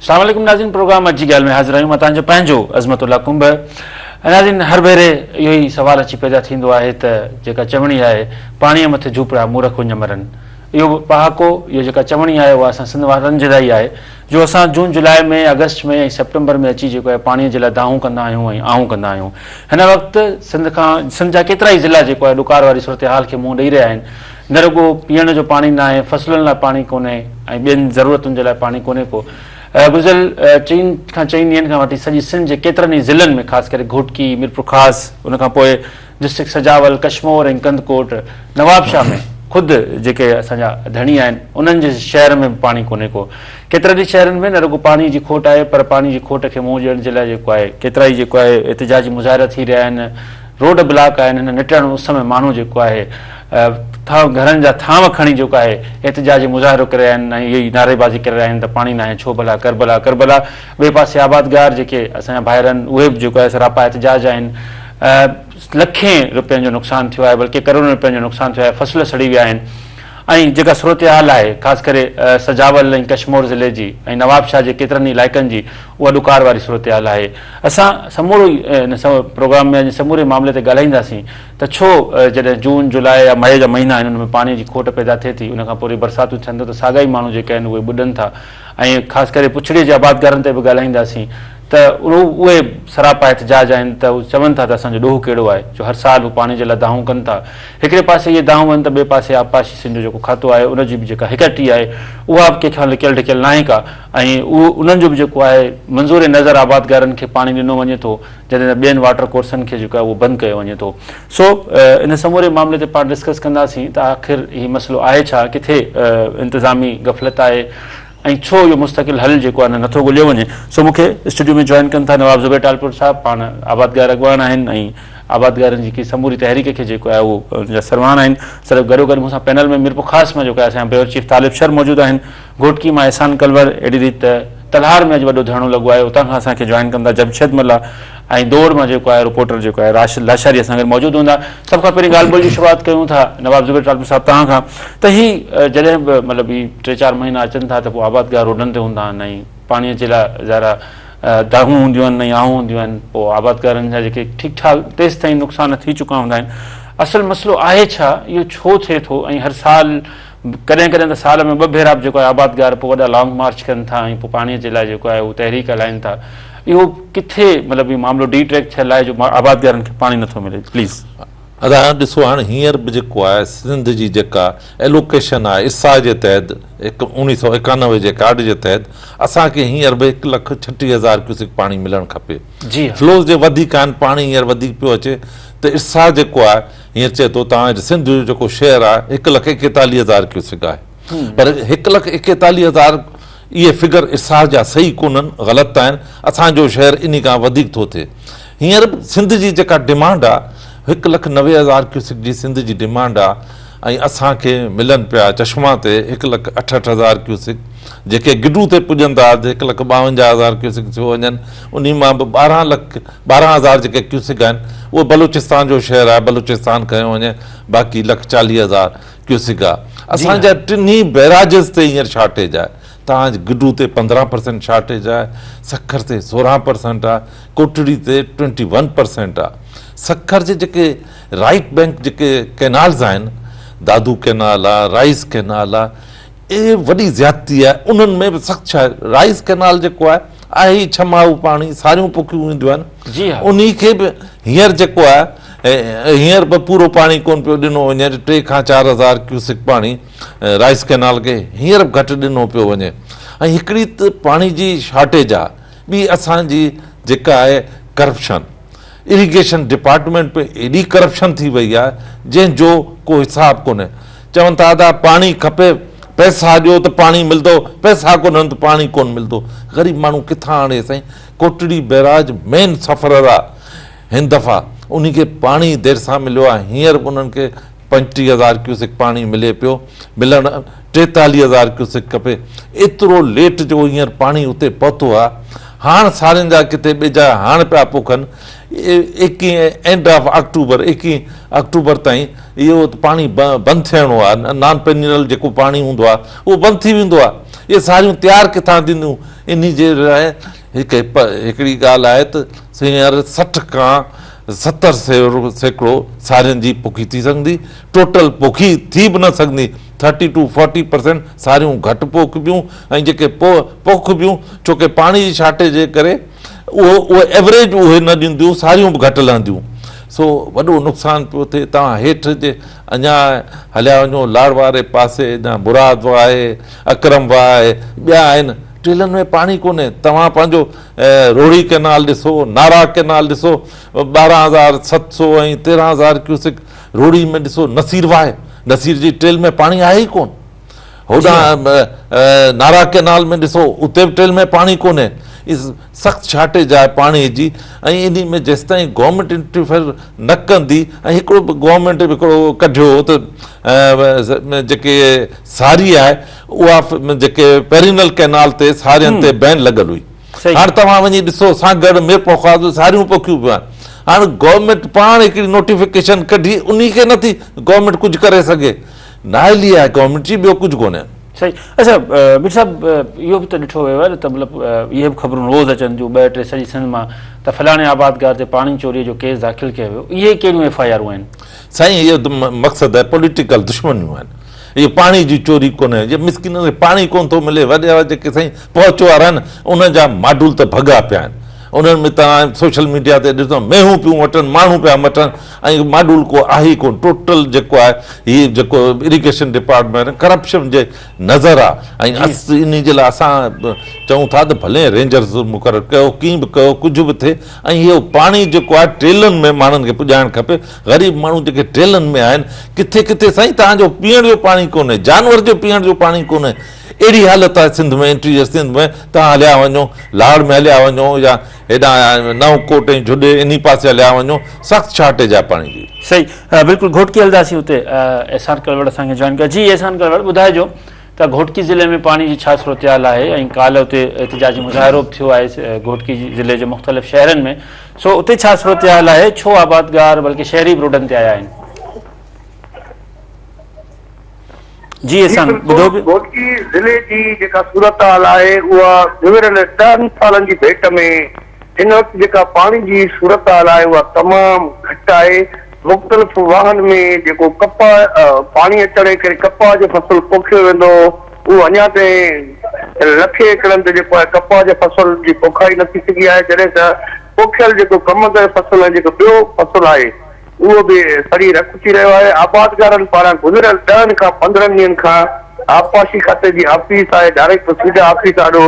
السلام عليڪم ناظرين پروگرام اڄ جي ڳالهه ۾ حاضر آهيون مان توهان جو پنهنجو عظمت الله ڪنڀر ۽ ناظرين هر ڀيري اهو ئي سوال اچي پيدا ٿيندو آهي ته جيڪا چوڻي آهي پاڻيء مٿي جهوپڙا مورک اڃ مرن اهو پهاڪو اهو جيڪا چوڻي آهي اها اسان سنڌ وارن جي لاء ئي آهي جو اسان جون جولاء ۾ آگسٽ ۾ ۽ سيپٽمبر ۾ اچي جيڪو آهي پاڻيء جي لاء دانهون ڪندا آهيون ۽ آهون ڪندا آهيون هن وقت سنڌ کان سنڌ جا ڪيترائي ضلعا جيڪو آهي ڏڪار واري صورتحال کي منهن ڏئي رهيا آهن نه رڳو پيئڻ جو پاڻي ناهي فصلن لاء پاڻي ڪونهي ۽ ٻين ضرورتن جي لاء پاڻي ڪونهي ڪو گذريل ٽن کان چئن ڏينهن کان وٺي سڄي سنڌ جي ڪيترن ئي ضلعن ۾ خاص ڪري گهوٽڪي ميرپورخاص ان کان پوء ڊسٽرڪٽ سجاول، ڪشمور ۽ ڪنڌڪوٽ، نوابشاهه ۾ خود جيڪي اسان جا ڌڻي آهن انهن جي شهر ۾ به پاڻي ڪونهي ڪو. ڪيترن ئي شهرن ۾ نه رڳو پاڻي جي کوٽ آهي پر پاڻي جي کوٽ کي منهن ڏيڻ جي لاء جيڪو آهي ڪيترائي جيڪو آهي احتجاجي مظاهرا ٿي رهيا آهن، روڊ بلاڪ آهن، هن نٽهڻ اس ۾ ماڻهو جيڪو آهي گهرن جا ٿانو کڻي جيڪو آهي احتجاجي مظاهرو ڪري رهيا آهن ۽ اهي ئي نعريبازي ڪري رهيا آهن ته پاڻي ناهي ڇو ڀلا ڪربلا ڪربلا ٻئي پاسي آبادگار جيڪي اسان جا ڀائر آهن اهي به جيڪو آهي سراپا احتجاج آهن. لکين رپين جو نقصان ٿيو آهي بلڪه ڪروڙين رپين جو نقصان ٿيو آهي فصل سڙي ويا آهن ۽ جيڪا صورتحال آهي خاص ڪري سجاول ۽ ڪشمور ضلعي جي ۽ نوابشاهه جي ڪيترن ئي علائقن جي اها ڏڪار واري صورتحال آهي اسان سمورو ئي ان پروگرام ۾ سموري معاملي تي ڳالهائينداسين ته ڇو جڏهن جون جولاء يا مئي جا مهينا آهن ان ۾ پاڻي جي کوٽ پيدا ٿئي ٿي ان کان پوء وري برساتون ٿين ٿيون ته ساڳا ئي ماڻهو جيڪي آهن اهي ٻڏن ٿا ۽ خاص ڪري پڇڙي جي آبادگارن تي به ڳالهائينداسين ته اهي سراپا احتجاج آهن ته هو چون ٿا ته اسان جو ڏوهه ڪهڙو آهي جو هر سال هو پاڻي جي لاء دانهون ڪن ٿا. هڪڙي پاسي اهي دانهون آهن ته ٻئي پاسي آبپاشي سنڌ جو جيڪو کاتو آهي ان جي به جيڪا هڪ آهي اها به ڪنهن کان لڪيل ڍڪيل ناهي ڪا ۽ اهو انهن جو به جيڪو آهي منظور نظر آبادگارن کي پاڻي ڏنو وڃي ٿو جڏهن ته ٻين واٽر ڪورسن کي جيڪو آهي اهو بند ڪيو وڃي ٿو. سو ان سموري معاملي تي پاڻ ڊسڪس ڪنداسين ته آخر هي مسئلو آهي ڇا؟ ڪٿي انتظامي غفلت آهي؟ ۽ ڇو اهو مستقل حل جيڪو آهي نه نٿو ڳوليو وڃي سو مون کي اسٽوڊيو ۾ جوائن ڪن ٿا نواب زبير ٽالپر صاحب پاڻ آبادگار اڳواڻ آهن ۽ آبادگارن جي ڪي سموري تحريڪ کي جيڪو آهي اهو ان جا سرواڻ آهن سر گڏو گڏ مون سان پينل ۾ ميرپور خاص مان جيڪو آهي اسان جا بيورو چيف طالب شر موجود آهن گهوٽڪي مان احسان ڪلور اهڙي ريت تلهار ۾ اڄ وڏو ڌرڻو لڳو آهي اتان کان اسان کي جوائن ڪندا جمشيد ملاح ۽ دوڙ مان جيڪو آهي رپورٽر جيڪو آهي راشد لاشاري اسان گڏ موجود هوندا سڀ کان پهرين ڳالهه ٻولهه جي شروعات ڪيون ٿا نواب زبير ٽالپر صاحب توهان کان ته هي جڏهن به مطلب هي ٽي چار مهينا اچن ٿا ته پوء آبادگار روڊن تي هوندا آهن ۽ پاڻي جي لاء ظاهر دانهون هونديون آهن ۽ آهون هونديون آهن پوء آبادگارن جا جيڪي ٺيڪ ٺاڪ تيستائين نقصان ٿي چڪا هوندا آهن اصل مسئلو آهي ڇا اهو ڇو ٿئي ٿو ۽ هر سال ڪڏهن ڪڏهن ته سال ۾ ٻه ڀيرا به جيڪو آهي آبادگار پوء وڏا لانگ مارچ ڪن ٿا ۽ پوء پاڻي جي لاء جيڪو آهي هو تحريڪ هلائين ٿا اهو ڪٿي مطلب هي معاملو ڊي ٽريڪ ٿيل آهي جو آبادگارن کي پاڻي نٿو ملي پليز. ادا ڏسو هاڻ هينئر به جيڪو آهي سنڌ جي جيڪا ايلوڪيشن آهي ارسا جي تحت هڪ اوڻيهه سئو ايڪانوي جي ڪارڊ جي تحت اسان کي هينئر به 1,36,000 ڪيوسڪ پاڻي ملڻ کپي جي ها. فلوز جي وڌيڪ آهن پاڻي هينئر وڌيڪ پيو اچي ته ارسا جيڪو آهي هينئر چئي ٿو توهان وٽ سنڌ جو جيڪو شيئر آهي 1,41,000 ڪيوسڪ آهي پر 1,41,000 اهي فگر ارسا جا صحيح ڪونهن غلط آهن اسان جو شيئر انهي کان وڌيڪ ٿو ٿئي هينئر به سنڌ جي جيڪا ڊمانڊ آهي 1,90,000 ڪيوسڪ جي سنڌ جي ڊمانڊ آهي ۽ اسان کي ملن پيا چشما تي هڪ لک اٺهٺ هزار ڪيوسڪ جيڪي گڊو تي پڄن ٿا ته 1,52,000 ڪيوسڪ ٿيو وڃن انهي مان به ٻارهن لک 12,000 جيڪي ڪيوسڪ آهن اهو بلوچستان جو شهر آهي بلوچستان کنيو وڃي باقي 1,40,000 ڪيوسڪ آهي اسان جا ٽنهي بئراجز تي هينئر شارٽيج آهي تان گڊو تي 15 پرسنٽ شارٽيج آهي سکر تي 16 پرسنٽ آهي ڪوٽڙي تي 21 پرسنٽ آهي سکر جي جيڪي رائيٽ بينڪ جيڪي ڪينالز آهن دادو ڪينال آهي رائيس ڪينال آهي اهي وڏي زيادتي آهي انهن ۾ به سخت شاهه رائيس ڪينال جيڪو آهي آهي ئي ڇهه ماهو پاڻي ساريون پوکيون وينديون آهن جي ها. انهي کي به هينئر جيڪو آهي هينئر به پورو پاڻي ڪونه پيو ڏنو وڃي 3 کان 4 هزار ڪيوسڪ پاڻي رائيس ڪينال کي هينئر به گهٽ ڏنو پيو وڃي ۽ هڪڙي ته پاڻي جي شارٽيج آهي ٻي اسان جي جيڪا آهي ڪرپشن اريگيشن ڊپارٽمينٽ ۾ ايڏي ڪرپشن ٿي وئي آهي جنهن جو ڪو حساب ڪونهي چون ٿا ادا پاڻي کپي پئسا ڏيو ته پاڻي ملندو پئسا ڪونهن ته پاڻي ڪونه ملندو غريب ماڻهو ڪٿان آڻي سائين ڪوٽڙي بئراج مين سفرر آهي هن دفعا انهي کي پاڻي دير سان مليو آهي هينئر به انهن کي 35,000 ڪيوسڪ پاڻي ملي پيو ملڻ 43,000 ڪيوسڪ کپي ايترو ليٽ جو هينئر پاڻي اتي پهتو آهي هاڻ سارين جا ڪٿي ٻج هاڻ پيا پوکن. ايڪيهين اينڊ آف آڪٽوبر ايڪيهين آڪٽوبر تائين اهو پاڻي بند ٿيڻو آهي. نان پينرل جيڪو پاڻي هوندو آهي اهو بند ٿي ويندو آهي. اهي ساريون تيار ڪٿان ٿينديون؟ انهي جي لاء هڪ هڪڙي ڳالهه آهي ته هينئر 60 کان 70 سيڪڙو سارين جي پوکي ٿي سگهندي، ٽوٽل پوکي ٿي به نه سگهندي. ٿرٽي ٽو فورٽي پرسينٽ ساريون گهٽ پوکبيون ۽ جيڪي پوکبيون ڇو ڪي پاڻي جي شارٽيج جي ڪري اهو اهو ايوريج اهي نه ڏينديون، ساريون به گهٽ لهنديون. سو وڏو نقصان پيو ٿئي. توهان هيٺ جي اڃا هليا وڃو لاڙ واري پاسي اڃا مراد واهه آهي، اڪرم واهه آهي، ٻيا آهن، ٽيلن ۾ پاڻي ڪونهي. توهان پنهنجو روهڙي ڪئنال ڏسو، نارا ڪئنال ڏسو، 12700 ۽ 13000 ڪيوسڪ روهڙي ۾ ڏسو، نصير واهه، نصير جي ٽيل ۾ پاڻي آهي ئي ڪونه. هوڏانهن نارا ڪئنال ۾ ڏسو، اتي به ٽيل ۾ پاڻي ڪونهي. سخت شارٽيج آهي پاڻي جي ۽ انهي ۾ جيستائين گورنمينٽ انٽرفيئر نه ڪندي ۽ هڪڙو به گورنمينٽ به هڪڙو ڪڍيو هو ته جيڪي ساري آهي اها جيڪي پيرينل ڪئنال تي سارين تي بين لڳل هئي. هاڻ توهان وڃي ڏسو سانگهڙ ميرپورخاص ۾ ساريون پوکيون پيون آهن. هاڻ گورنمينٽ پاڻ هڪڙي نوٽيفڪيشن ڪڍي انهي کي نٿي گورنمينٽ ڪجهه ڪري سگهي. نااهلي آهي گورنمينٽ جي ٻيو ڪجهه ڪونهي. صحيح اڇا مير صاحب اهو به ته ڏٺو ويو آهي نه ته مطلب اهي به خبرون روز اچن ٿيون ٻه ٽي سڄي سنڌ مان ته فلاڻي آبادگار تي پاڻي چوري جو ڪيس داخل ڪيو ويو اهي ڪهڙيون ايف I آرون آهن؟ سائين اهو مقصد آهي پوليٽيڪل دشمنيون آهن اهو پاڻي جي چوري ڪونهي جي مسڪينن کي پاڻي ڪونه ٿو ملي وڏا جيڪي سائين پهچ وارا آهن انهن جا ماڊول ته ڀڳا پيا آهن انهن ۾ توهان سوشل ميڊيا تي ڏسو مينهون پيون وٽن ماڻهو پيا مٽن ۽ ماڊول ڪو آهي ئي ڪونه ٽوٽل جيڪو آهي هي جيڪو اريگيشن ڊپارٽمينٽ ڪرپشن جي نظر آهي ۽ انهي جي لاء اسان چئون ٿا ته ڀلي رينجرز مقرر ڪيو ڪيئن به ڪيو ڪجهه به ٿئي ۽ اهو پاڻي جيڪو آهي ٽيلن ۾ ماڻهن کي پڄائڻ کپي غريب ماڻهو جيڪي ٽيلن ۾ آهن ڪٿي ڪٿي سائين توهان جو پيئڻ جو پاڻي ڪونهي جانور جو پيئڻ جو پاڻي ڪونهي اهڙي حالت آهي سنڌ ۾ انٽيريئر سنڌ ۾ توهان هليا وڃو لاڙ ۾ هليا وڃو يا هيڏانهن نئون ڪوٽ ۽ جهڏي انهي پاسي هليا وڃو سخت شارٽيج آهي پاڻي جي. صحيح بلڪل گهوٽڪي هلنداسين اتي احسان ڪلوڙ اسان کي جوائن ڪيو جي احسان ڪلوڙ ٻڌائجو ته گهوٽڪي ضلعي ۾ پاڻي جي ڇا صورتحال آهي ۽ ڪالهه اتي احتجاجي مظاهرو به ٿيو آهي گهوٽڪي ضلعي جي مختلف شهرن ۾ سو اتي ڇا صورتحال آهي ڇو آبادگار بلڪه شهري به روڊن تي آيا آهن. جي احسان ٻڌو به. گهوٽڪي ضلعي جي جيڪا صورتحال آهي اها گذريل ڏهن سالن جي ڀيٽ ۾ هن وقت جيڪا پاڻي جي صورتحال آهي اها تمام گهٽ آهي مختلف واهن ۾ جيڪو ڪپهه پاڻي اچڻ جي ڪري ڪپهه جو فصل پوکيو ويندو هو اهو اڃا تائين لکين ايڪڙن تي جيڪو آهي ڪپهه جي فصل جي پوکائي نه ٿي سگهي آهي جڏهن ته پوکيل جيڪو ڪمند جو فصل ۽ جيڪو ٻيو فصل آهي اهو به سڙي رک ٿي رهيو آهي، آبادگارن پاران گذريل ڏهن کان 15 ڏينهن کان آبپاشي کاتي جي آفيس آهي ڊائريڪٽر سيڊا آفيس آڏو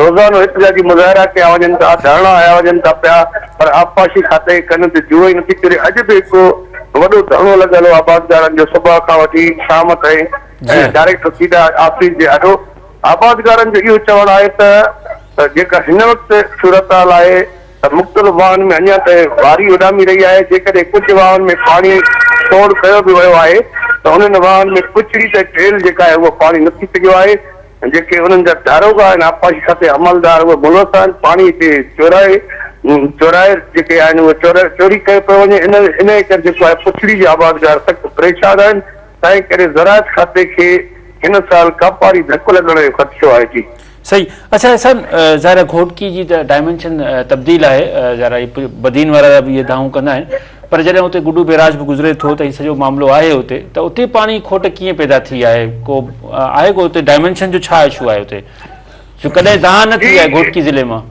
روزانو احتجاجي مظاهرا ڪيا وڃن ٿا، ڌرڻا هنيا وڃن ٿا پيا پر آبپاشي کاتي جي ڪن تي جونء ئي نٿي چري، اڄ به هڪ وڏو ڌرڻو لڳل هو آبادگارن جو صبح کان وٺي شام تائين ڊائريڪٽر سيڊا آفيس جي آڏو، آبادگارن جو اهو چوڻ آهي ته جيڪا هن وقت صورتحال آهي. ته مختلف واهن ۾ اڃا تائين واري اڏامي رهي آهي، جيڪڏهن ڪجهه واهن ۾ پاڻي ڇوڙ ڪيو به ويو آهي ته انهن واهن ۾ پڇڙي تائين ٽيل جيڪا آهي اهو پاڻي نه ٿي سگهيو آهي، جيڪي انهن جا داروغا آهن آبپاشي کاتي جا عملدار اهي ملوث آهن، پاڻي تي چورائي چورائي جيڪي آهن اهي چوري ڪيو پيو وڃي، انهيء ڪري جيڪو آهي پڇڙي جا آبادگار سخت پريشان آهن، تنهن ڪري زراعت کاتي کي هن سال ڪاپاري ڌڪ لڳڻ جو خدشو آهي. جي. صحيح اڇا احسان ظاهر آهي گهوٽڪي جي ته ڊائمينشن تبديل آهي ظاهر آهي بدين وارا به اهي دانهون ڪندا آهن پر جڏهن اتي گڊو بيراج به گذري ٿو ته هي سڄو معاملو آهي اتي ته اتي پاڻي کوٽ ڪيئن پيدا ٿي آهي ڪو آهي ڪو اتي ڊائمينشن جو ڇا اشو آهي اتي جو ڪڏهن دانهن نه ٿي آهي گهوٽڪي ضلعي مان.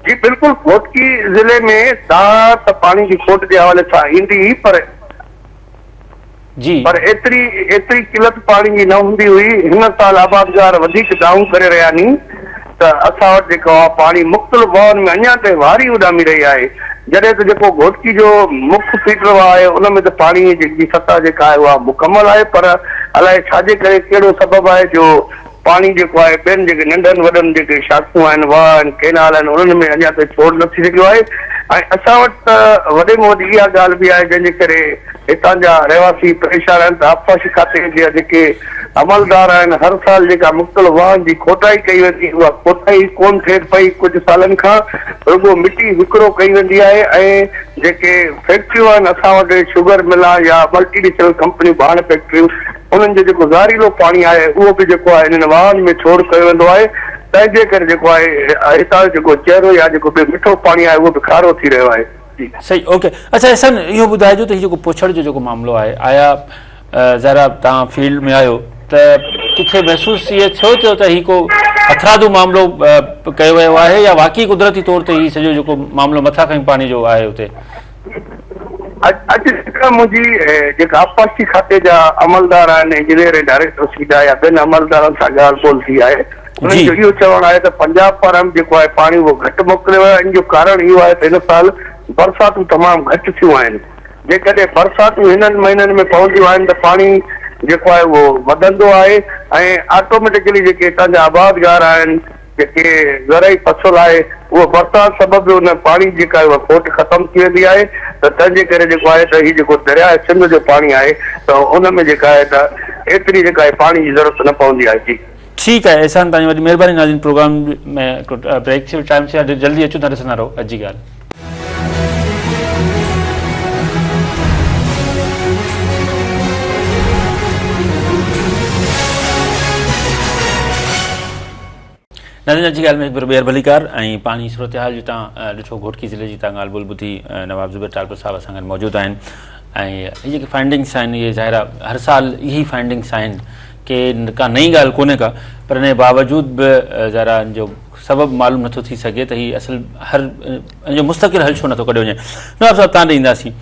جي بلڪل گهوٽڪي ضلعي ۾ دانهن ته پاڻي جي کوٽ جي حوالي سان ايندي هئي پر جي. پر ايتري ايتري قلت پاڻي جي نه هوندي هئي، هن سال آبادگار وڌيڪ دانهون ڪري رهيا ني ته اسان وٽ جيڪو آ پاڻي مختلف واهن ۾ اڃا تائين واري اڏامي رهي آهي، جڏهن ته جيڪو گهوٽڪي جو مک فيڊر واهه آهي ان ۾ ته پاڻي جي سطح جيڪا آهي اها مڪمل آهي پر الائي ڇاجي ڪري ڪهڙو سبب آهي جو پاڻي جيڪو آهي ٻين جيڪي ننڍن وڏن جيڪي شاخون آهن، واهه آهن، ڪئنال آهن انهن ۾ اڃا تائين ڇوڙ نه ٿي سگهيو آهي ۽ اسان وٽ ته وڏي ۾ وڏي اها ڳالهه به آهي جنهن جي ڪري هتان جا رهواسي پريشان آهن ته آبپاشي کاتي جا جيڪي عملدار آهن هر سال جيڪا مختلف واهن جي کوٽائي ڪئي ويندي اها کوٽائي ڪون ٿئي پئي ڪجهه سالن کان رڳو مٽي وڪرو ڪئي ويندي آهي ۽ جيڪي فيڪٽريون آهن اسان وٽ شگر ملان يا ملٽي نيشنل ڪمپنيون ڀاڻ فيڪٽريون انهن جو جيڪو زهريلو پاڻي آهي اهو به جيڪو آهي انهن واهن ۾ ڇوڙ ڪيو ويندو آهي تنهن جي ڪري جيڪو آهي هتان جو جيڪو چهرو يا جيڪو به مٺو پاڻي آهي اهو به کارو ٿي رهيو آهي. جي. صحيح اوڪي اڇا احسان اهو ٻڌائجو ته هي جيڪو پوڇڙ جو جيڪو معاملو آهي آيا ظاهر آهي توهان فيلڊ ۾ آهيو ته ڪٿي محسوس ائين ٿيو ٿيو ته هي ڪو هٿرادو معاملو ڪيو ويو آهي يا واقعي قدرتي طور تي هي سڄو جيڪو معاملو مٿان کان پاڻي جو آهي اتي؟ اڄ جيڪا منهنجي جيڪا آبپاشي کاتي جا عملدار آهن انجنيئر ۽ ڊائريڪٽر سيڊا يا ٻين عملدارن سان ڳالهه ٻولهه ٿي آهي انهن جو اهو چوڻ آهي ته پنجاب پاران به جيڪو آهي پاڻي اهو گهٽ موڪليو ويو آهي ان جو ڪارڻ اهو آهي ته هن سال برساتون تمام گهٽ ٿيون آهن جيڪڏهن برساتون هنن مهينن ۾ پونديون آهن ته پاڻي جيڪو آهي اهو وڌندو آهي ۽ آٽوميٽيڪلي جيڪي هتان جا آبادگار آهن جيڪي زرعي فصل آهي اهو برسات سبب به ان پاڻي جي جيڪا اها کوٽ ختم ٿي ويندي آهي ته تنهن جي ڪري جيڪو آهي ته هي جيڪو درياء سنڌ جو پاڻي آهي ته ان ۾ جيڪا آهي ته ايتري جيڪا آهي پاڻي جي ضرورت نه پوندي آهي جي. ٺيڪ آهي احسان توهان جي وڏي مهرباني ناظرين پروگرام ۾ هڪڙو بريڪ ٿيو ٽائيم ٿيو آهي جلدي اچون ٿا ڏسندا رهو اڄ جي ڳالهه. ناظرين اڄ جي ڳالهه ۾ هڪ ڀيرو ٻيهر ڀليڪار ۽ پاڻي صورتحال جو تان ڏٺو گهوٽڪي ضلعي جي تان ڳالهه ٻولهه ٻڌي نواب زبير ٽالپر صاحب اسان گڏ موجود آهن ۽ هي جيڪي فائنڊنگس آهن اهي ظاهر آهي هر سال اهي فائنڊنگس آهن ڪي ڪا نئين ڳالهه ڪونهي ڪا پر ان جي باوجود به ظاهر آهي ان جو سبب معلوم نٿو ٿي سگهي ته هي اصل هر ان جو مستقل حل ڇو نٿو ڪڍيو وڃي. نواب صاحب تان ڏي اينداسين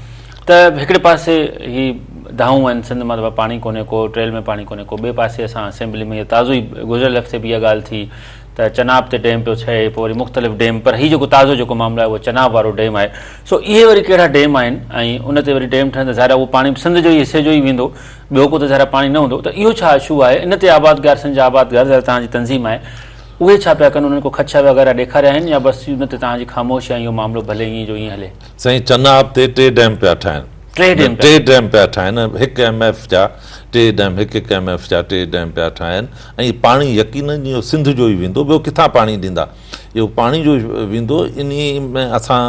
ته هڪڙي پاسي هي دانهون آهن سنڌ مان ته پاڻي ڪونهي ڪو ٽريل ۾ پاڻي ڪونهي ڪو ٻئي پاسي اسان اسيمبلي ۾ تازو ئي گذريل هفتي به اها ڳالهه ٿي ته چناب تي ڊيم پيو ٺهي پوء وري مختلف ڊيم پر هي جيڪو تازو جيڪو معاملو آهي اهو چناب وارو ڊيم آهي سو اهي وري ڪهڙا ڊيم آهن ۽ ان تي وري ڊيم ٺهن ته ظاهر آهي اهو پاڻي سنڌ جو ئي حصي جو ئي ويندو ٻيو ڪو ته ظاهر آهي پاڻي نه هوندو ته اهو ڇا اشو آهي ان تي آبادگار سنڌ جا آبادگار ظاهر توهان جي تنظيم آهي اهي ڇا پيا ڪن انهن ڪو خدشا وغيره ڏيکاريا آهن يا بس ان تي توهان جي خاموشي ۽ اهو معاملو ڀلي ائين جو ائين هلي. سائين چناب تي ٽي ڊيم پيا ٺاهن. ٽي ڊيم پيا ٽي ڊيم پيا ٺاهن هڪ ايم ايف جا ٽي ڊيم هڪ هڪ ايم ايف جا ٽي ڊيم پيا ٺاهن ۽ پاڻي يقينن اهو سنڌ جو ئي ويندو ٻيو ڪٿان پاڻي ڏيندا اهو پاڻي جو ويندو انهي ۾ اسان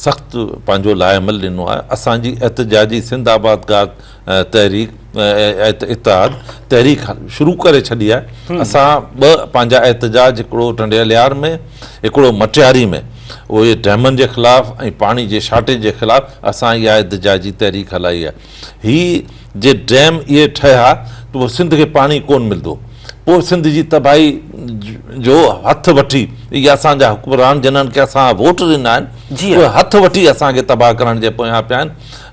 سخت پنهنجو لاء عمل ڏنو آهي اسان جي احتجاجي سنڌ آبادگار تحريڪ اتحاد تحريڪ شروع ڪري ڇڏي آهي اسان ٻه پنهنجا احتجاج هڪڙو ٽنڊي الهيار ۾ هڪڙو مٽياري ۾ اهي ڊيمن جي خلاف ۽ پاڻي جي شارٽيج جي خلاف اسان اها احتجاجي تحريڪ هلائي آهي هي جي ڊيم اهي ٺهيا ته پوء سنڌ کي پاڻي ڪون ملندو پوء سنڌ جي تباهي جو هٿ وٺي اهي اسان جا حڪمران جنھن کي اسان ووٽ ڏنا آهن اهي هٿ وٺي اسان کي تباهه ڪرڻ جي پويان پيا آهن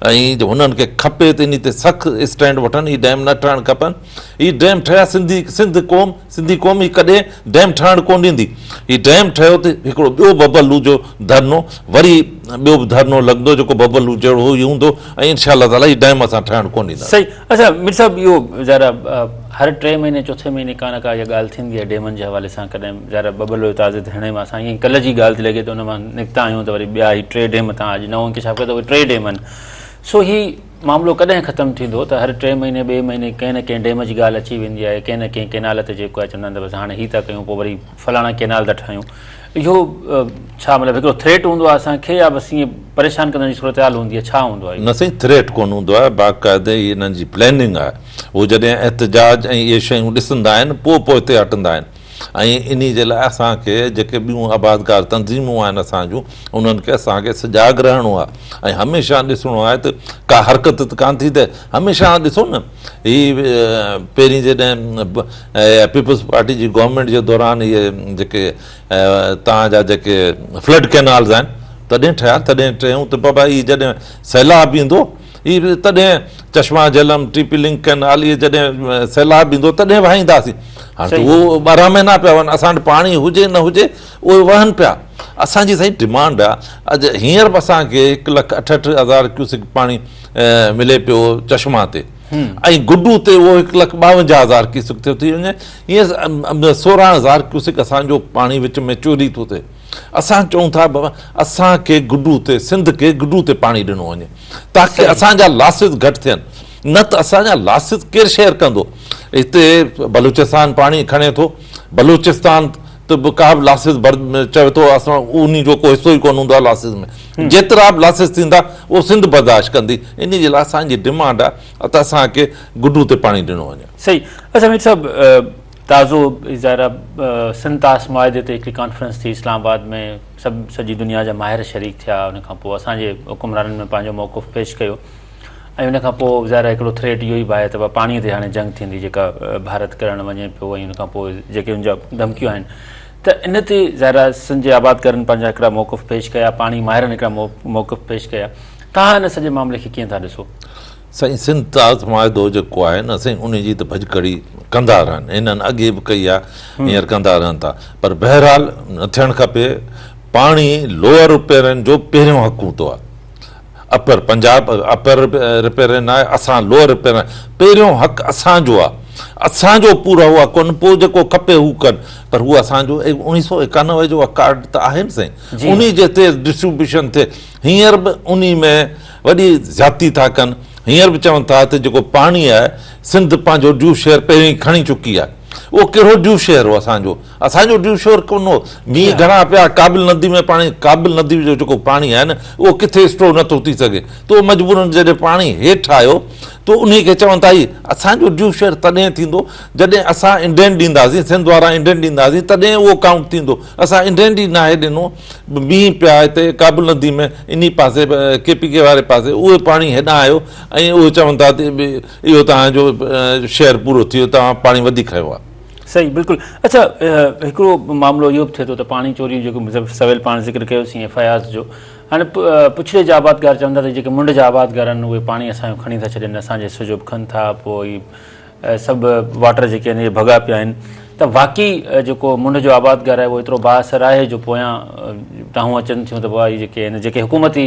۽ هنن کي کپي ته انهي تي سخت اسٽينڊ وٺن، هي ڊيم نه ٺهڻ کپن، هي ڊيم ٺهيا سنڌي سنڌ قوم سنڌي قوم هي ڪڏهن ڊيم ٺهڻ ڪونه ڏيندي، هي ڊيم ٺهيو ته هڪڙو ٻيو ببلو جو ڌرڻو وري ٻيو به ڌرڻو لڳندو جيڪو ببلو جهڙو ئي هوندو ۽ انشاء الله تعالي هي ڊيم اسان ٺهڻ ڪونه ڏينداسين. صحيح اڇا مير صاحب اهو ظاهر آهي هر ٽئين مهيني چوٿين مهيني ڪا نه ڪا اها ڳالهه ٿيندي آهي ڊيمن جي حوالي سان ڪڏهن ظاهر آهي ببلو جو تازي ڌرڻي مان اسان ائين ڪلهه جي ڳالهه ٿي لڳي ته ان مان نڪتا آهيون ته وري ٻيا هي ٽي ڊيم تان اڄ نئون انڪشاف ڪيو ته اهي ٽي ڊيم آهن سو هي معاملو ڪڏهن ختم ٿيندو ته هر ٽئين مهيني ٻئي مهيني ڪنهن نه ڪنهن ڊيم جي ڳالهه اچي ويندي آهي ڪنهن نه ڪنهن ڪينال تي جيڪو آهي چوندا آهن ته بس هاڻي هي ٿا ڪيون پوء وري فلاڻا ڪينال ٿا ٺاهيون اهو ڇا مطلب هڪڙو ٿريٽ هوندو آهي اسان کي يا بس ائين پريشان ڪندڙ جي صورتحال هوندي آهي ڇا هوندو آهي نه سائين ٿريٽ ڪونه هوندو آهي باقاعده هي انهن جي پلاننگ آهي هو جڏهن احتجاج ۽ اهي شيون ڏسندا آهن پوء پوئتي هٽندا آهن ۽ انهي جي لاء اسان کي جيڪي ٻيون آبادگار تنظيمون آهن اسان جون انهن کي اسان کي سجاڳ رهڻو آهي ۽ هميشه ڏسڻو آهي ته ڪا حرڪت ته ڪانه ٿي ٿئي هميشه ڏسو نه هي پهرين جڏهن پيپلز پارٽي جي گورنمينٽ جي دوران اهي جيڪي تان جا جيڪي فلڊ ڪينالز آهن تڏهن ٺهيا تڏهن ٽيون ته بابا هي جڏهن سيلاب ايندو هي تڏهن Chashma Jhelum, T P link canal اهي جڏهن سيلاب ايندو تڏهن وهائينداسين. هاڻ ته اهو 12 مهينا پيا وهن، اسان وٽ پاڻي هجي نه هجي اهي وهن پيا. اسان جي سائين ڊمانڊ آ اڄ هينئر به اسان کي هڪ لک اٺهٺ هزار ڪيوسڪ پاڻي ملي پيو چشما تي ۽ گڊو تي اهو هڪ لک ٻاونجاهه هزار ڪيوسڪ ٿيو ٿي وڃي هينئر سورهن هزار ڪيوسڪ اسان جو پاڻي وچ ۾ چوري ٿو ٿئي. اسان چئون ٿا بابا اسان کي گڊو تي سنڌ کي گڊو تي پاڻي ڏنو وڃي تاڪه اسان جا لاسز گهٽ ٿين نه ته اسان جا لاسز ڪير شيئر ڪندو هتي بلوچستان پاڻي کڻي ٿو، بلوچستان ته به ڪا به لاسز بر چوي ٿو اسان انهي جو ڪو حصو ئي ڪونه هوندو آهي لاسز ۾ جيترا به لاسز ٿيندا اهو سنڌ برداشت ڪندي انهي جي لاء اسان جي ڊمانڊ آهي ته اسان کي گڊو تي پاڻي ڏنو وڃي. صحيح اچا مير صاحب تازو ظاهر آهي سنڌ طاس معاهدي تي هڪڙي ڪانفرنس ٿي اسلام آباد ۾ سڀ سڄي دنيا جا ماهر شريڪ ٿيا ان کان پوء اسان جي حڪمرانن ۾ پنهنجو موقف پيش ڪيو ۽ ان کان پوء ظاهر آهي هڪڙو ٿريٽ اهو ئي به آهي ته پاڻي تي هاڻي جنگ ٿيندي جيڪا ڀارت ڪرڻ وڃي پيو ۽ ان کان پوء جيڪي ان جا ڌمڪيون آهن ته ان تي ظاهر آهي سنڌ جي آبادگارن پنهنجا هڪڙا موقف پيش ڪيا پاڻي ماهرن هڪڙا موقف پيش ڪيا توهان ان سڄي معاملي کي ڪيئن ٿا ڏسو؟ سائين سنڌ تاز معاهدو جيڪو آهي نه سائين ان جي ته ڀڄڪڙي ڪندا رهن هنن اڳي به ڪئي آهي هينئر ڪندا رهن ٿا پر بهرحال نه ٿيڻ کپي پاڻي لوئر رپيرن جو پهريون حق هوندو آهي اپر پنجاب اپر رپيرن آهي اسان لوئر رپيرن پهريون حق اسان جو آهي اسان جو پورو هو ڪون پوء جيڪو کپي هو ڪن پر هو اسان جو 1991 جو اڪارڊ ته آهي نه سائين انهي جي تي ڊسٽريبيوشن ٿئي هينئر به انهي ۾ وڏي زيادتي ٿا ڪن هينئر به چون ٿا ته جيڪو پاڻي آهي سنڌ پنهنجو ڊيو شيئر پهرين ئي کڻي چڪي آهي اهو ڪهڙو ڊيو شيئر هو اسان جو اسان جو ڊيو شيئر ڪونه هو مينهن گهڻا پيا ڪابل ندي ۾ پاڻي ڪابل ندي جو جيڪو پاڻي آهي نه اهو ڪٿي اسٽور نٿو ٿي سگهي تو مجبورن جڏهن پاڻي هيٺ آيو تو انهي کي چون ٿا هي اسان جو ڊيو شيئر تڏهن ٿيندو جڏهن اسان انڊين ڏينداسين سنڌ وارا انڊين ڏينداسين تڏهن اهو ڪائونٽ ٿيندو اسان انڊين ئي ناهي ڏنو مينهن پيا هتي ڪابل ندي ۾ انهي پاسي ڪي پي ڪي واري پاسي اهو پاڻي هيڏانهن آيو ۽ اهو چون ٿا ته اهو توهان جو شيئر پورو ٿي ويو توهان پاڻي وڌيڪ کنيو آهي. صحيح بلڪل اڇا هڪڙو معاملو اهو به ٿئي ٿو ته پاڻي چوري جيڪو سويل پاڻ ذڪر ڪيوسين ايف I آرز جو هاڻي پڇڙي جا آبادگار چون ٿا ته جيڪي منڊ جا آبادگار آهن اهي پاڻي اسان جو کڻي ٿا ڇڏين اسان جي حصي جو به کن ٿا پوء سڀ واٽر جيڪي آهن اهي ڀڳا پيا آهن ته واقعي جيڪو منڍ جو آبادگار آهي اهو ايترو بااثر آهي جو پويان دانهون اچن ٿيون ته بابا هي جيڪي آهن جيڪي حڪومتي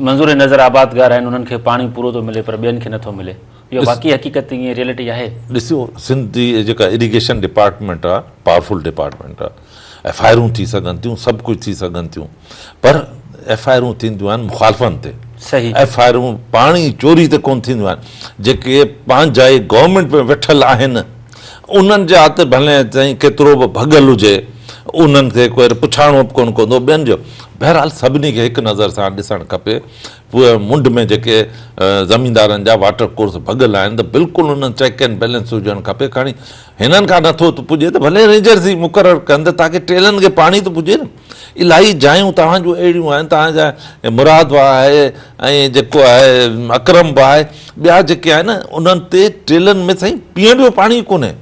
منظور نظر آبادگار آهن انهن کي پاڻي پورو ٿو ملي پر ٻين کي نٿو ملي اهو واقعي حقيقت ائين ريئلٽي آهي؟ ڏسو سنڌ جي جيڪا اريگيشن ڊپارٽمينٽ آهي پاورفل ڊپارٽمينٽ آهي ايف I آرون ٿي سگهن ٿيون سڀ ڪجهه ٿي سگهن ٿيون پر ايف I آرون ٿينديون آهن مخالفن تي ايف I آرون پاڻي چوري تي ڪونه ٿينديون آهن جيڪي پنهنجا ئي گورنمينٽ ۾ ويٺل آهن انهن جا ته ڀلي تائين ڪيترو به ڀڳل هجي انهن کي ڪير پڇاڻو به ڪونه ڪندو ٻين جو بهرحال سڀني کي هڪ نظر سان ڏسڻ کپي پوء منڍ ۾ جيڪي زميندارن جا واٽر ڪورس ڀڳل آهن ته بلڪل انهن چيڪ اينڊ بيلنس هجڻ کپي کڻي هنن کان نٿو ته پڄي ته ڀلي رينجرز ئي مقرر ڪن ته تاڪه ٽيلن کي پاڻي ته پڄي نه الاهي جايون توهان جون اهڙيون آهن توهان جا مراد به آهي ۽ جيڪو آهي اڪرم به آهي ٻيا جيڪي آهن انهن تي ٽيلن ۾ سائين پيئڻ جو پاڻي ڪونهي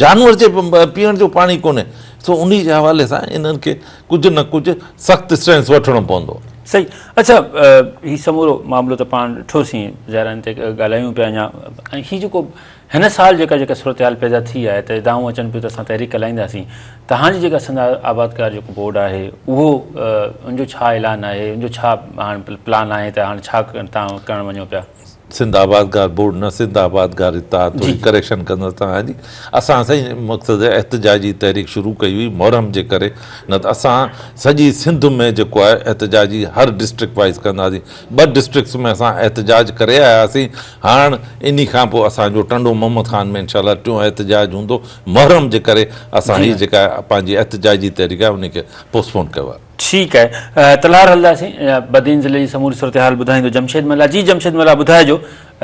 جانور جي پيئڻ جو پاڻي ڪونهي سو انهي جي حوالي سان انهن کي ڪجهه نه ڪجهه سخت اسٽينس وٺڻو پوندو. صحيح اڇا هي سمورو معاملو ته پاڻ ڏٺوسين ظاهر آهي ان تي ڳالهايون پيا اڃا ۽ هي جيڪو هن سال جيڪا جيڪا صورتحال پيدا ٿي آهي ته ادائون اچن پيون ته اسان تحريڪ هلائينداسين توهان جي جيڪا سنڌ آبادگار جيڪو بورڊ آهي اهو ان جو ڇا اعلان آهي ان جو ڇا هاڻ پلان آهي ته هاڻ ڇا توهان ڪرڻ وڃو پيا؟ سنڌ آبادگار بورڊ نه سنڌ آبادگار اتحاد ٿوري ڪريڪشن ڪندس توهان جي اسان سائين مقصد احتجاجي تحريڪ شروع ڪئي هئي محرم جي ڪري نه ته اسان سڄي سنڌ ۾ جيڪو آهي احتجاجي هر ڊسٽرڪٽ وائيز ڪنداسين ٻه ڊسٽرڪٽس ۾ اسان احتجاج ڪري آياسين هاڻ انهي کان پوء اسان جو ٽنڊو محمد خان ۾ انشاء الله ٽيون احتجاج هوندو محرم جي ڪري اسان هي جيڪا پنهنجي احتجاجي تحريڪ آهي انهي کي پوسٽپون ڪيو آهي. ٺيڪ آهي تلهار هلنداسين بدين ضلعي جي سموري صورتحال ٻڌائيندو جمشيد ملاح جي جمشيد ملاح ٻڌائجو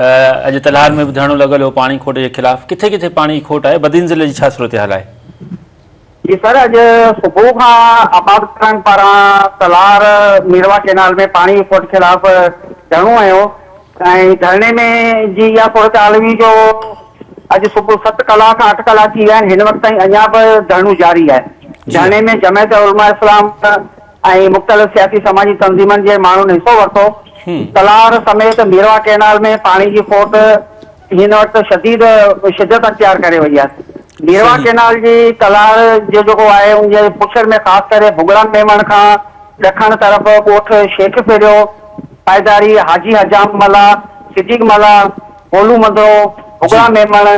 اڄ تلهار ۾ به ڌرڻو لڳل هو پاڻي کوٽ جي خلاف ڪٿي ڪٿي پاڻي جي کوٽ آهي بدين ضلعي جي ڇا صورتحال آهي؟ جي سر اڄ صبح کان آبادگارن پاران تلهار ميرواھ ڪينال ۾ پاڻي جي کوٽ خلاف ڌرڻو هنيو ۽ ڌرڻي ۾ جي اها صورتحال هئي جو اڄ صبح ست ڪلاڪ کان اٺ ڪلاڪ ٿي ويا آهن هن وقت تائين اڃا به ڌرڻو جاري آهي ڌرڻي ۾ جمعيت علماء اسلام ۽ مختلف سياسي سماجي تنظيمن جي ماڻهن حصو ورتو تلهار سميت ميرواھ ڪينال ۾ پاڻي جي کوٽ هن وقت شديد شدت اختيار ڪري وئي آهي. ميرواهه ڪئنال جي تلهار جو جيڪو آهي ان جي پڇڙ ۾ خاص ڪري ڀڳڙا ميمڻ کان ڏکڻ طرف ڳوٺ شيخ ڦريو، پائيداري، حاجي حجام ملاح، صديق ملاح، گولو مندرو، ڀڳڙا ميمڻ،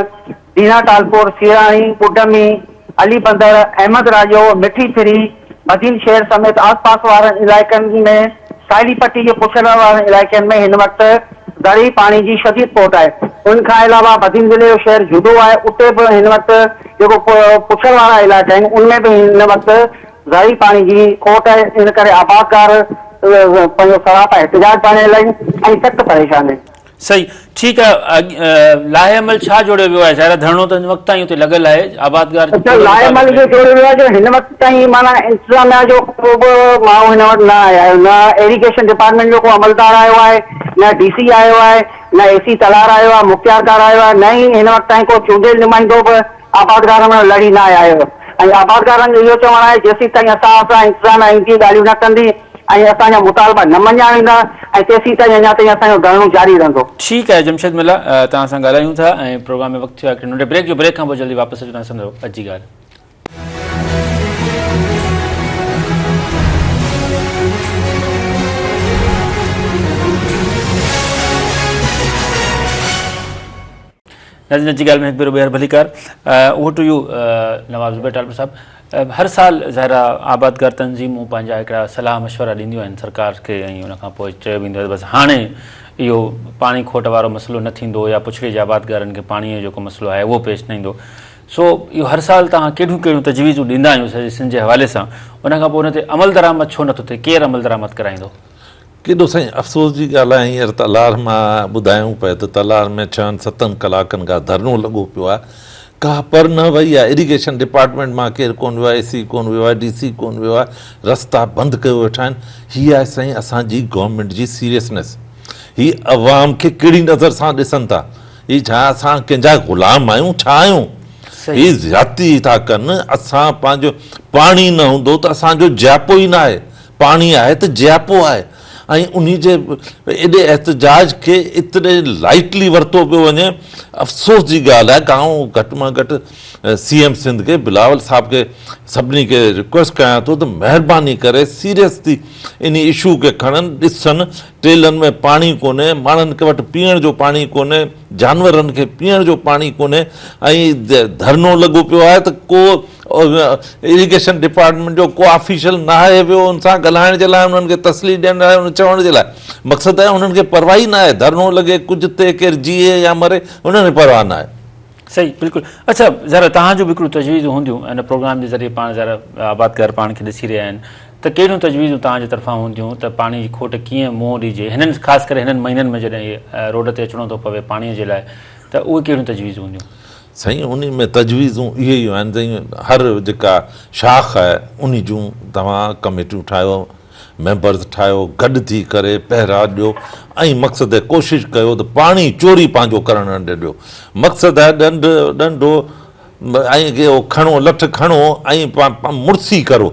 دينا ٽالپور، سيراڻي، ٻڍمي، علي بندر، احمد راڄو، مٺي ٿري، بدين شهر سميت آس پاس وارن علائقن ۾ ساحلي پٽي جي پڇڙ وارن علائقن ۾ هن وقت زرعي پاڻي جي شديد کوٽ آهي. ان کان علاوه بدين ضلعي جو شهر جهڏو آهي اتي به هن وقت جيڪو پڇڙ وارا علائقا آهن ان ۾ به هن وقت زرعي پاڻي جي کوٽ آهي ان ڪري آبادگار پنهنجو سراپا احتجاج بڻيل آهن ۽ سخت پريشان آهن. صحيح ٺيڪ آهي لائحه عمل ڇا جوڙيو ويو آهي ظاهر آهي ڌرڻو ته هن وقت تائين اتي لڳل آهي آبادگار اڇا لائحه عمل اهو جوڙيو ويو آهي جو هن وقت تائين معنيٰ انتظاميا جو ڪو به ماڻهو هن وٽ نه آيو آهي نه ايريگيشن ڊپارٽمينٽ جو ڪو عملدار آيو آهي نه ڊي سي آيو آهي نه اي سي تلهار آيو آهي مختيارڪار آيو آهي نه ئي هن وقت تائين ڪو چونڊيل نمائندو به آبادگارن وٽ لڙي ناهي آيو ۽ آبادگارن جو اهو چوڻ آهي جيسين تائين اسان سان انتظاميا ايندي ڳالهيون نه ڪندي ۽ اسان جا مطالبا نه مڃيا ويندا ۽ تيسين تائين اڃا تائين اسان جو ڌرڻو جاري رهندو. ٺيڪ آهي جمشيد ملا توهان سان ڳالهايون ٿا ۽ پروگرام ۾ وقت ٿيو آهي هڪڙي ننڍي بريڪ جو بريڪ کان پوء جلدي واپس اچون ٿا سمجهو اڄ جي ڳالهه. ناظرين اڄ جي ڳالهه ۾ هڪ ڀيرو ٻيهر ڀليڪار over to you Nawab Zubair Talpur صاحب هر سال ظاهر آ آبادگار تنظيمون پنهنجا هڪڙا صلاح مشورا ڏينديون آهن سرڪار کي ۽ ان کان پوء چيو ويندو آهي بس هاڻي اهو پاڻي کوٽ وارو مسئلو نه ٿيندو يا پڇڙي جي آبادگارن کي پاڻي جو جيڪو مسئلو آهي اهو پيش نه ايندو سو اهو هر سال توهان ڪهڙيون ڪهڙيون تجويزون ڏيندا آهيون سڄي سنڌ جي حوالي سان ان کان پوء ان تي عملدرآمد ڇو نٿو ٿئي ڪير عملدرآمد ڪرائيندو؟ ڪيڏو سائين افسوس جي ڳالهه آهي هينئر تلهار مان ٻڌايون پئي ته تلهار ۾ ڇهن ستن ڪلاڪن کان ڌرڻو لڳو پيو آهي ڪا پر نه وئي آهي اريگيشن ڊپارٽمينٽ مان ڪير ڪون ويو آهي اي سي ڪون ويو آهي ڊي سي ڪون ويو آهي رستا بند ڪيو ويٺا آهن هي آهي سائين اسان جي گورنمينٽ جي سيريسنس هي عوام کي ڪهڙي نظر سان ڏسن ٿا هي ڇا اسان ڪنهن جا غلام آهيون ڇا آهيون هي زيادتي ٿا ڪن اسان پنهنجو پاڻي نه هوندو ته اسان جو جياپو ئي نه آهي پاڻي آهي ته جياپو آهي ۽ انهي جي ايڏي احتجاج کي ايتري لائٽلي ورتو پيو وڃي افسوس جي ڳالهه آهي آئون گهٽ مان گهٽ سي ايم سنڌ کي بلاول صاحب کي سڀني کي رڪويسٽ ڪيان ٿو ته مهرباني ڪري سيريس ٿي انهي اشو کي کڻن ڏسن ٽيلن ۾ پاڻي ڪونهي ماڻهن کي وٽ پيئڻ جو پاڻي ڪونهي جانورن کي پيئڻ جو پاڻي ڪونهي ۽ ڌرڻو لڳو پيو آهي ته ڪو اريگيشن ڊپارٽمينٽ جو ڪو آفيشل ناهي ويو ان سان ڳالهائڻ جي لاء انهن کي تسلي ڏيڻ لاء ان چوڻ جي لاء مقصد آهي انهن کي پرواهه ئي ناهي ڌرڻو لڳي ڪجهه تي ڪير جيئي يا مري انهن کي پرواهه ناهي. صحيح بلڪل اڇا ذرا توهان جون به هڪڙيون تجويزون هونديون ان پروگرام جي ذريعي پاڻ ذرا آبادگار پاڻ کي ڏسي رهيا آهن ته ڪهڙيون تجويزون توهان جي طرفان هونديون ته پاڻي جي کوٽ ڪيئن منهن ڏجي هنن خاص ڪري هنن مهينن ۾ جڏهن روڊ تي اچڻو ٿو پوي پاڻي جي لاء ته اهي ڪهڙيون تجويزون هونديون؟ سائين انهي ۾ تجويزون اهي ئي آهن سائين هر جيڪا شاخ آهي انهي جون توهان ڪميٽيون ٺاهيو ميمبرز ٺاهيو گڏ ٿي ڪري پهرا ڏيو ۽ مقصد ڪوشش ڪيو ته پاڻي چوري پنهنجو ڪرڻ نه ڏيو مقصد آهي ڏنڊ ڏنڊو ۽ اهو کڻو لٺ کڻو ۽ مڙسي ڪرو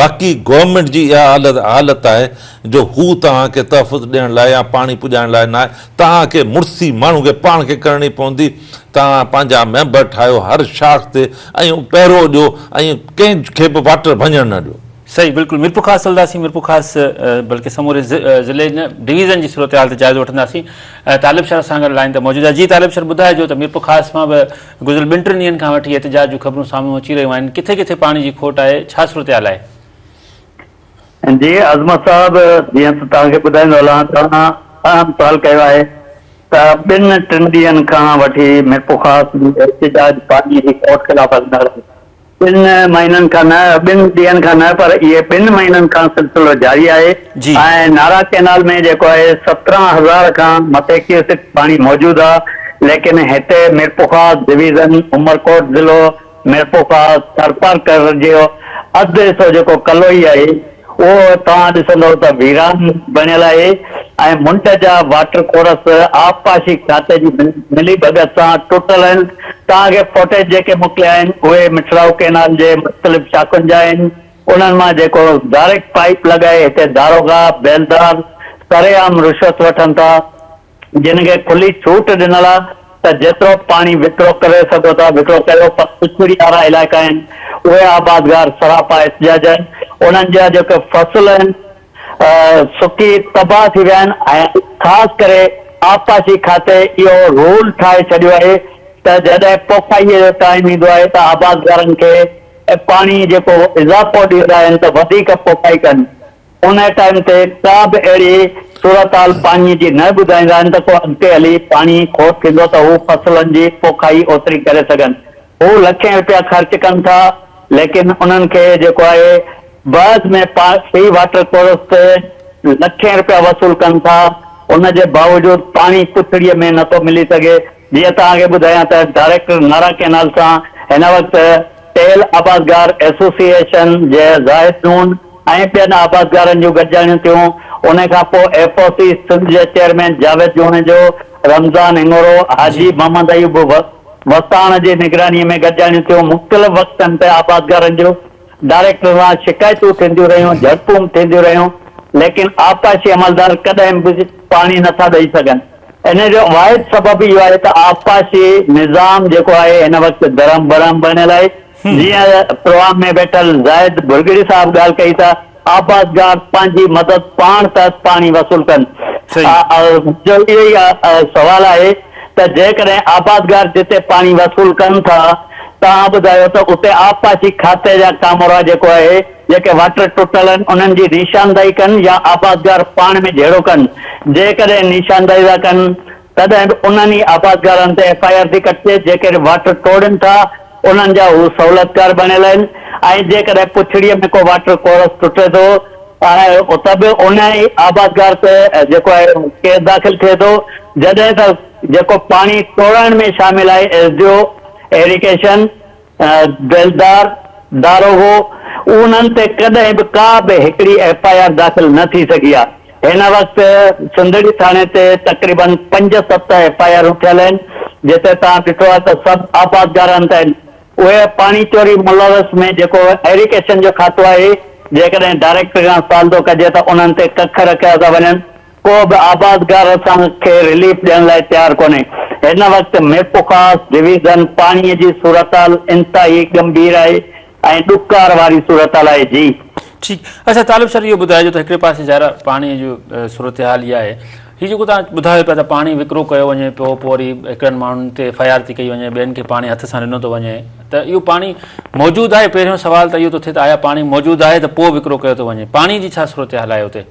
باقي گورنمينٽ جي اها حالت حالت آهي جو هو توهان کي تحفظ ڏيڻ لاء يا پاڻي پڄائڻ لاء ناهي توهان کي مڙسي ماڻهو کي پاڻ کي ڪرڻي پوندي توهان پنهنجا ميمبر ٺاهيو هر شاخ تي ۽ پهرو ڏيو ۽ ڪنهن کي به واٽر ڀڃڻ نه ڏيو. صحيح بلڪل ميرپورخاص هلنداسين ميرپورخاص بلڪه سموري ضلعي نه ڊويزن جي صورتحال تي جائزو وٺنداسين طالب شر اسان گڏ لائين تي موجود آهي جي طالب شر ٻڌائجو ته ميرپورخاص مان به گذريل ٻن ٽن ڏينهن کان وٺي احتجاج جون خبرون سامهون اچي رهيون آهن ڪٿي ڪٿي پاڻي جي کوٽ آهي ڇا صورتحال آهي؟ جي عظمت صاحب جيئن ته توهان کي ٻڌائيندو هلان توهان اهم سوال ڪيو آهي ته ٻن ٽن ڏينهن کان وٺي ميرپورخاص ۾ احتجاج پاڻي جي کوٽ خلاف هلندڙ آهي ٻن مهينن کان نه ٻن ڏينهن کان نه پر اهي ٻن مهينن کان سلسلو جاري آهي جي. ۽ نارا ڪئنال ۾ جيڪو آهي 17 هزار کان مٿي ڪيوسڪ پاڻي موجود آهي ليڪن هتي ميرپورخاص ڊويزن عمرڪوٽ ضلعو ميرپورخاص، ٿرپارڪر جو اڌ حصو جيڪو ڪلوئي آهي اهو توهان ڏسندؤ ته ويران بڻيل آهي ۽ منڊ جا واٽر ڪورس آبپاشي کاتي جي ملي ڀڳت سان ٽٽل آهن. توهان کي فوٽيج جيڪي موڪليا آهن اهي مٺڙائو ڪئنال جي مختلف شاخن جا آهن انهن مان جيڪو ڊائريڪٽ پائيپ لڳائي هتي داروغا، بيلدار سرعام رشوت وٺن ٿا. جن کي کلي ڇوٽ ڏنل آ ته جيترو پاڻي وڪرو ڪري سگهو ٿا وڪرو ڪريو پر پڇڙي وارا علائقا آهن اهي آبادگار سراپا احتجاج آهن انهن جا جيڪي فصل آهن سڪي تباهه ٿي ويا آهن ۽ خاص ڪري آبپاشي کاتي اهو رول ٺاهي ڇڏيو آهي ته جڏهن پوکائي جو ٽائيم ايندو آهي ته آبادگارن کي پاڻي جيڪو اضافو ڏيندا آهن ته وڌيڪ پوکائي ڪن ان ٽائيم تي ڪا به اهڙي صورتحال پاڻي جي نه ٻڌائيندا آهن ته ڪو اڳتي هلي پاڻي کوٽ ٿيندو ته هو فصلن جي پوکائي اوتري ڪري سگهن. هو لکين رپيا خرچ ڪن ٿا ليڪن انهن کي جيڪو آهي بعد ۾ في واٽر ڪورس تي لکين رپيا وصول ڪن ٿا ان جي باوجود پاڻي پڇڙيء ۾ نٿو ملي سگهي جيئن توهان کي ٻڌايان ته ڊائريڪٽر نارا ڪئنال سان هن وقت تيل آبادگار ايسوسيئيشن جي زاهد نون ۽ ٻين آبادگارن جون گڏجاڻيون ٿيون ان کان پوء ايف او سي سنڌ جي چيئرمين جاويد جوڻيجو، رمضان هڱورو، حاجي محمد ايوب وساڻ جي نگراني ۾ گڏجاڻيون ٿيون مختلف وقتن تي آبادگارن جون ڊائريڪٽر سان شڪايتون ٿينديون رهيون، جهڙپون به ٿينديون رهيون، ليڪن آبپاشي عملدار ڪڏهن به پاڻي نٿا ڏئي سگهن. ان جو واحد سبب اهو آهي ته آبپاشي نظام جيڪو آهي هن وقت درهم برهم بڻيل آهي. جيئن پروگرام ۾ ويٺل زاهد ڀرڳڙي صاحب ڳالهه ڪئي ته آبادگار پنهنجي مدد پاڻ تحت پاڻي وصول ڪن. منهنجو اهو ئي سوال آهي ته جيڪڏهن آبادگار جتي پاڻي وصول ڪن ٿا توهان ٻڌايو ته اتي آبپاشي کاتي جا ڪامورا جيڪو آهي جيڪي واٽر ٽٽل آهن انهن جي نشاندهي ڪن يا آبادگار پاڻ ۾ جهيڙو ڪن جيڪڏهن نشاندهي ٿا ڪن تڏهن به انهن ئي آبادگارن تي ايف I R ٿي ڪٽجي جيڪي واٽر ٽوڙين ٿا انهن جا هو سهولتڪار بڻيل آهن ۽ جيڪڏهن پڇڙيء ۾ ڪو واٽر ڪورس ٽٽي ٿو ته به ان ئي آبادگار تي جيڪو آهي ڪيس داخل ٿئي ٿو جڏهن ته جيڪو پاڻي ٽوڙائڻ ۾ شامل آهي ايس ڊي او، ايريگيشن، بيلدار، داروغو انهن تي ڪڏهن به ڪا به هڪڙي ايف I R داخل نه ٿي سگهي آهي. هن وقت سنڌڙي ٿاڻي تي تقريبن پنج ست ايف I آرون ٿيل آهن جتي توهان ڏٺو آهي ته سڀ آبادگارن تي آهن. اهي پاڻي چوري ملوث ۾ جيڪو ايريگيشن جو کاتو آهي جيڪڏهن ڊائريڪٽر کان سوال ٿو ڪجي ته انهن تي ڪک رکيا ٿا وڃن. ڪو به آبادگار اسان کي رليف ڏيڻ لاء تيار ڪونهي. هن وقت ميرپورخاص ڊويزن پاڻي جي صورتحال انتهائي ڳنڀير آهي ۽ ڏڪار واري صورتحال آهي جي. ٺيڪ اڇا طالب سر اهو ٻڌائجو ته هڪڙي پاسي ظاهر آهي پاڻي جو صورتحال اها آهي هي جيڪو توهان ٻڌايو پيا ته پاڻي وڪرو ڪيو وڃي پيو پوء وري هڪڙن ماڻهن تي ايف I R ٿي ڪئي وڃي ٻين کي پاڻي هٿ سان ڏنو ٿو وڃي ته اهو پاڻي موجود آهي پهريون سوال ته اهو ٿو ٿئي ته آيا پاڻي موجود آهي ته پوء وڪرو ڪيو ٿو وڃي پاڻي جي ڇا صورتحال آهي اتي؟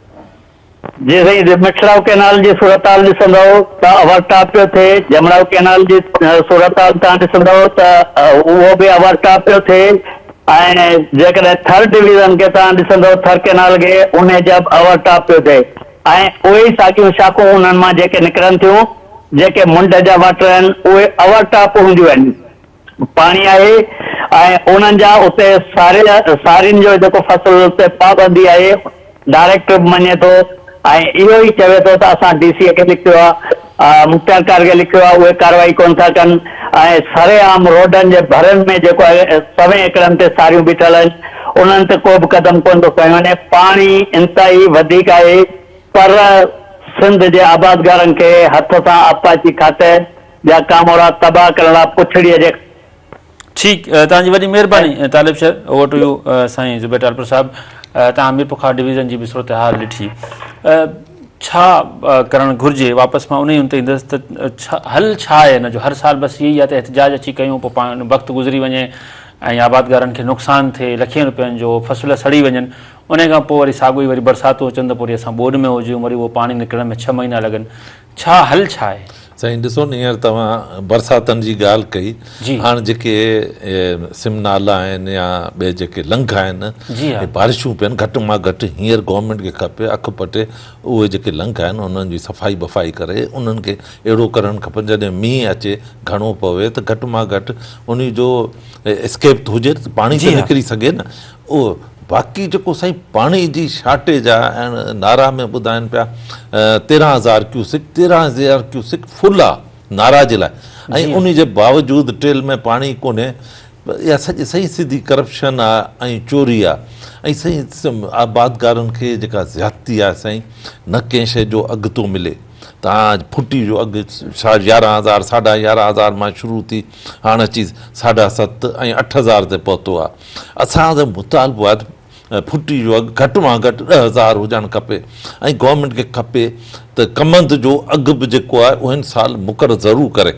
جي سائين جي مٺڙائو ڪئنال جي صورتحال ڏسندؤ ته اوور ٽاپ پيو ٿئي، جمڙائو ڪئنال جي صورتحال توهان ڏسندؤ ته اهو به اوور ٽاپ پيو ٿئي ۽ جيڪڏهن ٿر ڊويزن کي توهان ڏسندؤ ٿر ڪئنال کي انهي جا به اوور ٽاپ پيو ٿئي ۽ اهي ئي ساڳيون شاخون انهن مان جيڪي نڪرن ٿيون جيڪي منڍ جا واٽر آهن اهي اوور ٽاپ هونديون آهن. پاڻي آهي ۽ انهن جا اتي ساري سارين جو جيڪو فصل تي پابندي آهي ڊائريڪٽر به مڃي ٿو ۽ اهو ئي چوي ٿو ته اسان ڊي سي کي لکيو آهي مختيارڪار کي لکيو آهي اهي ڪارروائي ڪونه ٿا ڪن ۽ سري عام روڊن جي ڀرن ۾ جيڪو آهي سوين ايڪڙن تي ساريون بيٺل آهن انهن تي ڪو به قدم ڪونه ٿو کنيو وڃي پاڻي انتهائي وڌيڪ آهي پر سنڌ جي آبادگارن کي هٿ سان آبپاشي کاتي جا ڪامورا تباهه ڪرڻ لاء پڇڙيء جي. ٺيڪ توهان جي وڏي مهرباني طالب شر اوور ٽو يو سائين زبير ٽالپر صاحب توهان ميرپورخاص ڊويزن جي به صورتحال ڏٺي ڇا ڪرڻ گهرجي واپس مان انهي تي ايندس ته حل ڇا آهي ان جو هر سال بس اهي ئي آهي ته احتجاج اچي ڪيون پوء پاڻ وقت گذري وڃي ۽ آبادگارن کي نقصان ٿئي لکين روپين جو فصل سڙي وڃن انهي کان پوء وري ساڳو ئي وري برساتون اچن ته پوء وري اسان ٻوڏ ۾ هجون وري اهو پاڻي نڪرڻ ۾ ڇهه مهينا لڳن ڇا حل ڇا آهي؟ سائين ڏسو نه هينئر توهان برساتن جي ڳالهه ڪئي هاڻ جيڪي سم نالا آهن يا ٻئي جيڪي لنگهه آهن اهي بارشون پين گهٽ مان گهٽ هينئر گورنمينٽ کي کپي اک پٽي اهي جيڪي لنگهه آهن انهن جي صفائي بفائي ڪري انهن کي اهڙو ڪرڻ کپن جڏهن مينهن اچي گهڻو پوي ته گهٽ مان گهٽ انهي جو اسڪيپ ته هجي ته پاڻي ته نڪري سگهي نه اهو باقي جيڪو سائين پاڻي جي شارٽيج آ ۽ نارا ۾ ٻڌائن پيا 13000 ڪيوسڪ 13000 ڪيوسڪ فل آ نارا جي لاء ۽ انهي جي باوجود ٽيل ۾ پاڻي ڪونهي اها سڄي سائين سڌي ڪرپشن آ ۽ چوري آ ۽ سائين آبادگارن کي جيڪا زيادتي آ سائين نه ڪنهن شي جو اگهه ٿو ملي تان ڦٽي جو اگهه 11000 ساڍا 11000 مان شروع ٿي هاڻ اچي ساڍا ست ۽ 8000 تي پهتو آ اسان جو مطالبو آهي ته ڦٽي جو اگهه گهٽ مان گهٽ 10,000 هجڻ کپي ۽ گورنمينٽ کي کپي ته ڪمند جو اگهه به جيڪو آهي اهو هن سال مقرر ضرور ڪري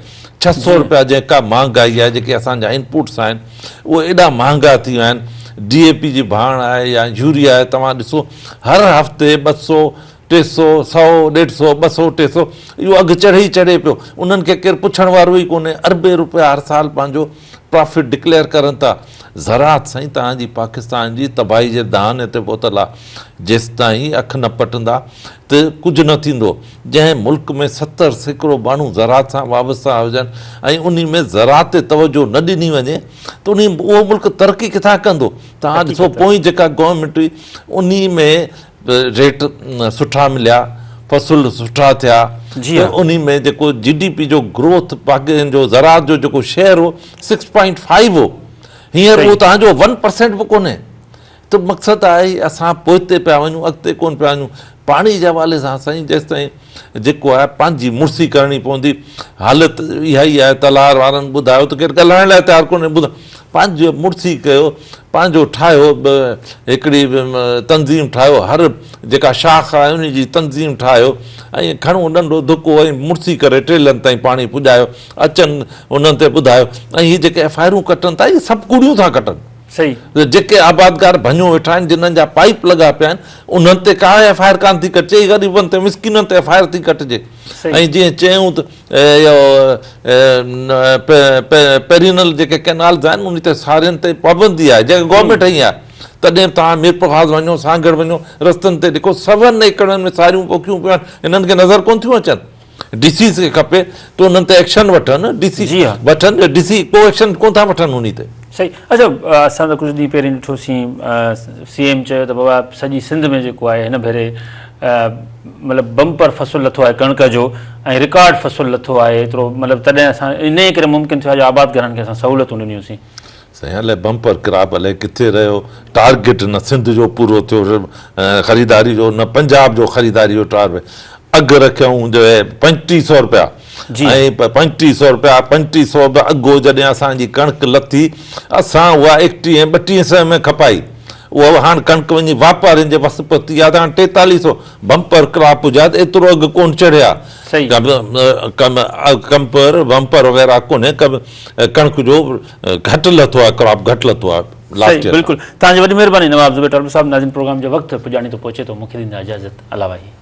600 رپيا جيڪا مهانگائي آهي جيڪي اسان جا انپوٽس آهن اهي ايڏا مهانگا ٿي ويا آهن ڊي اي پي جي ڀاڻ آهي يا يوريا آهي توهان ڏسو هر هفتي 200. 300، سئو، ڏيڍ سئو، 200، 300 اهو اگهه چڙهي ئي چڙهي پيو. انهن کي ڪير پڇڻ وارو ئي ڪونهي. اربين روپيا هر سال پنهنجو پرافٽ ڊڪليئر ڪرن ٿا. زراعت سائين توهان جي پاڪستان جي تباهي جي دهاني تي پهتل آ. جيستائين اک نه پٽندا ته ڪجهه نه ٿيندو. جنهن ملڪ ۾ 70% ماڻهو زراعت سان وابسته هجن ۽ انهي ۾ زراعت تي توجهه نه ڏني وڃي ته انهي اهو ملڪ ترقي ڪٿان ڪندو. توهان ڏسو پوئين جيڪا گورنمينٽ هئي انهي ۾ ريٽ سٺا مليا، فصل سٺا ٿيا ته انهي ۾ جيڪو جي ڊي پي جو گروٿ پاڪستان جو زراعت جو جيڪو شيئر هو سڪس پوائنٽ فائيو هو هينئر اهو توهان جو 1% به ڪونهي ته مقصد آهي اسان پوئتي پيا وڃون اڳتي ڪونه پيا وڃون پاڻي جي حوالي سان سائين جيستائين جيڪو آهي پنهنجي مڙسي ڪرڻي پوندي حالت اها ئي آهي تلهار وارن ٻڌايو ته ڪير ڳالهائڻ لاء تيار ڪونهي ٻڌ پنهنجي مڙسي ڪيو پنهنجو ٺاهيو هڪڙي تنظيم ٺاهيو هر جيڪا شاخ آهي ان جي تنظيم ٺاهيو ۽ کڻو ڏنڊو ڌڪو ۽ مڙسي ڪري ٽيلن تائين پاڻي پڄايو اچن انهن تي ٻڌايو ۽ هي جيڪي ايف I آرون ڪٽن ٿا اهي سڀ ڪوڙيون ٿا ڪٽن صحيح. جيڪي آبادگار ڀڃيو ويٺا آهن جنھن جا پائيپ لڳا پيا آهن انھن تي ڪا ايف I R ڪانه ٿي ڪٽجي هي غريبن تي مسڪينن تي ايف I R ٿي ڪٽجي ۽ جيئن چيائون ته اهو پيرينل جيڪي ڪئنالز آهن انھي تي سارين تي پابندي آهي جيڪا گورنمينٽ هنئي آهي تڏهن به توهان ميرپورخاص وڃو سانگهڙ وڃو رستن تي ڏکو سون ايڪڙن ۾ ساريون پوکيون پيون آهن انھن کي نظر ڪونه ٿيون اچن ڊي سيز کي کپي ته انهن تي ايڪشن وٺن ڊي سي جي ها. وٺن ڊي سي ڪو ايڪشن ڪون ٿا وٺن انهي تي. صحيح اچا اسان ته ڪجهه ڏينهن پهرين ڏٺوسين سي ايم چيو ته بابا سڄي سنڌ ۾ جيڪو آهي هن ڀيري مطلب بمپر فصل لٿو آهي ڪڻڪ جو ۽ رڪارڊ فصل لٿو آهي ايترو مطلب تڏهن اسان انهي ڪري ممڪن ٿيو آهي جو آبادگارن کي اسان سهولتون ڏنيونسين. سائين الائي بمپر ڪراپ الائي ڪٿي رهيو ٽارگيٽ نه سنڌ جو پورو ٿيو خريداري جو نه پنجاب جو خريداري جو ٽارگيٽ اگهه رکيائون جو 35 سو روپيا ۽ 35 سو روپيا 35 سو به اگهه هو جڏهن اسان جي ڪڻڪ لٿي اسان اها 31 ۽ 32 سئي ۾ کپائي اها به هاڻ ڪڻڪ وڃي واپارين جي وس پهتي آهي ته هاڻ 43 سو بمپر ڪراپ هجي ها ته ايترو اگهه ڪونه چڙهي ها ڪمپر بمپر وغيره ڪونهي ڪڻڪ جو گهٽ لٿو آهي ڪراپ گهٽ لٿو آهي لاسٽ صحيح يئر کان. بلڪل توهان جي وڏي مهرباني نواب زبير ٽالپر صاحب ناظرين پروگرام جو وقت پڄاڻي تي پهچي ٿو مونکي ڏيندا اجازت الله واهي.